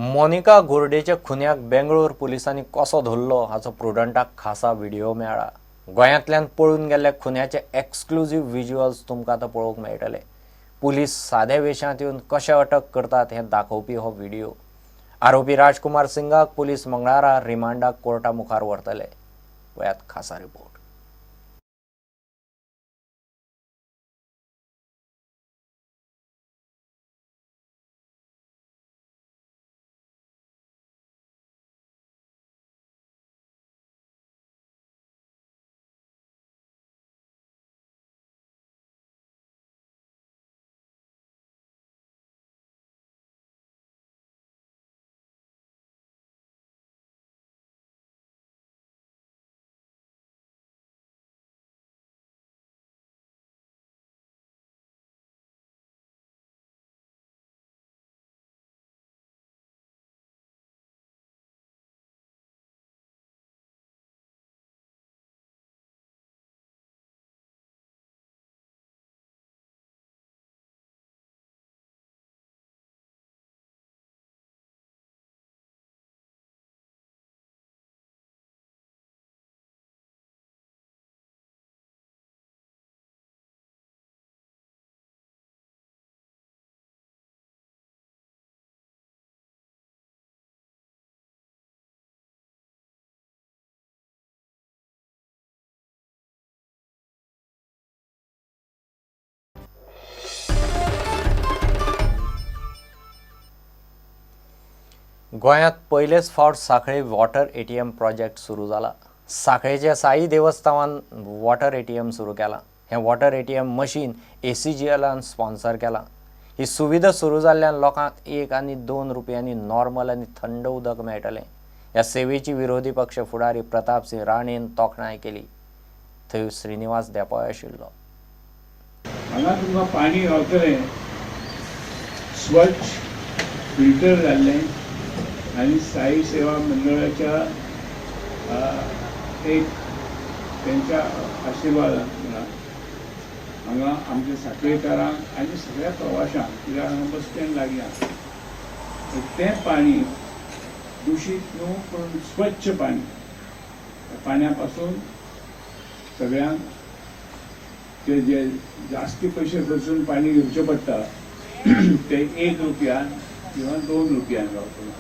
Monica घोरडेच्या खुन्याक Bengaluru पुलिसांनी कसो धरलो हाचो प्रुडंटाक खासा व्हिडिओ मेळ्ळा. गोंयांतल्यान पळून गेल्ल्या खुन्याचे एक्सक्लुझीव विज्युअल्स तुमकां आतां पळोवंक मेळटले. पुलीस साद्या वेशांत येवन कशे अटक करतात हें दाखोवपी हो व्हिडिओ. आरोपी राजकुमार सिंगाक पुलीस मंगळारा रिमांडाक कोर्टा मुखार व्हरतले. पळयात खासा रिपोर्ट. गोंयांत पयलेच फावट सांखळे वॉटर एटीएम प्रोजेक्ट सुरू जाला. सांखळेच्या साई देवस्थानान वॉटर एटीएम सुरू केलां. हें वॉटर एटीएम मशीन ACGLान स्पॉन्सर केलां. ही सुविधा सुरू जाल्ल्यान लोकांक 1 आनी 2 रुपयांनी नॉर्मल आनी थंड उदक मेळटलें. ह्या सेवेची विरोधी पक्ष फुडारी प्रताप सिंह राणेन तोखणाय केली. थंय श्रीनिवास देपोय आशिल्लो. हांगा तुमकां पाणी गावतलें, स्वच्छ फिल्टर जाल्लें आनी साई सेवा मंडळाच्या एक तेंच्या आशिर्वादान म्हणा हांगा आमच्या सांखळेकारांक आनी सगळ्या प्रवाशांक, कित्याक हांगा बस स्टँड लागीं आसा, तें पाणी दुशीत न्हू पूण स्वच्छ पाणी, त्या पाण्या पासून सगळ्यांक ते जे जास्ती पयशे खर्चून पाणी घेवचें पडटा ते 1 रुपयान किंवा 2 रुपयान गावतलें.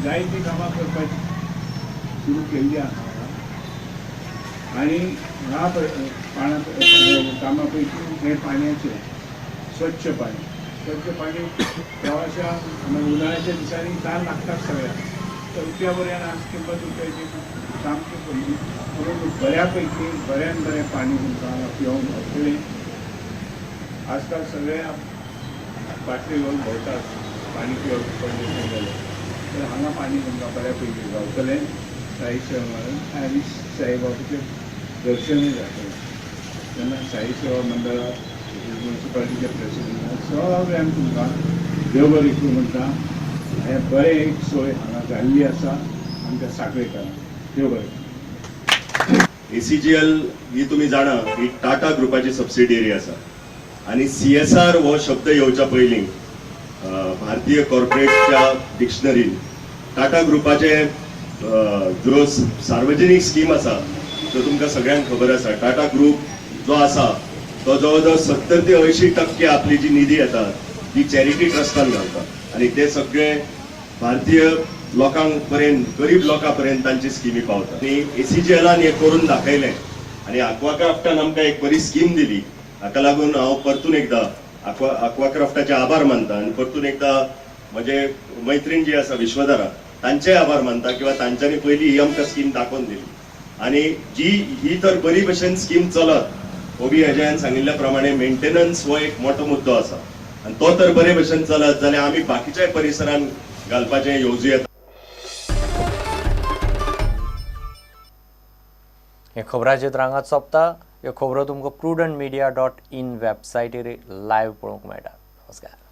जायतीं कामां करपाची सुरू केल्ली आसा आनी ह्या कामां पैकी हें पाण्याचें स्वच्छ पाणी, स्वच्छ पाणी प्रवाशांक उन्हाळ्याच्या दिसांनी ताण लागतात सगळ्यांक, तर रुपया बऱ्यान आज किंमत रुपयाची सामकी कमी, म्हणून बऱ्यापैकी बऱ्यान बरें पाणी तुमकां हांगा पिवंक गावतलें. आजकाल सगळे बाटली घेवन भोंवतात पाणी पिवप पडलें जाल्यार, तर हांगा पाणी तुमकां बऱ्यापैकी गावतलें. साई सेवा आनी साईबाबाचें दर्शनूय जातलें. तेन्ना साई सेवा मंडळाक, म्युनिसिपालिटीच्या प्रेसिडेंटाक सगळ्यांक तुमकां देव बरें करूं म्हणटा. हें बरें एक सोय हांगा जाल्ली आसा आमच्या सांखळेकारांक. देव बरें. ACGL ही तुमी जाणा ही टाटा ग्रुपाची सबसिडियरी आसा आनी CSR हो शब्द येवच्या पयलीं भारतीय कॉर्पोरेटच्या डिक्शनरीन टाटा ग्रुपाचे जो सार्वजनीक स्कीम आसा तो तुमकां सगळ्यांक खबर आसा. टाटा ग्रुप जो आसा तो जवळ जवळ 70 ते 80% आपली जी निधी येता ती चॅरिटी ट्रस्टान घालता आनी ते सगळे भारतीय लोकांक पर्यंत, गरीब लोकां पर्यंत तांची स्किमी पावता. आनी ACGLान हें करून दाखयलें आनी आक्वाक्राफ्टान आमकां एक बरी स्कीम दिली. हाका लागून हांव परतून एकदां आक्वाक्राफ्टाचे आभार मानता आनी परतून एकदां म्हजे मैत्रीण जी आसा विश्वदारा तांचेय आभार मानता किंवा तांच्यांनी पयलीं ही आमकां स्कीम दाखोवन दिली. आनी जी ही तर बरी भशेन स्कीम चलत, ओबी अजयान सांगिल्ल्या प्रमाणे मेंटेनन्स हो एक मोठो मुद्दो आसा आनी तो तर बरे भशेन चलत जाल्यार आमी बाकीच्याय परिसरान घालपाचें येवजू येता. हे खबराचेर हांगाच सोंपता. ह्यो खबरो तुमकां prudentmedia.in वेबसायटीर लायव्ह पळोवंक मेळटा. नमस्कार.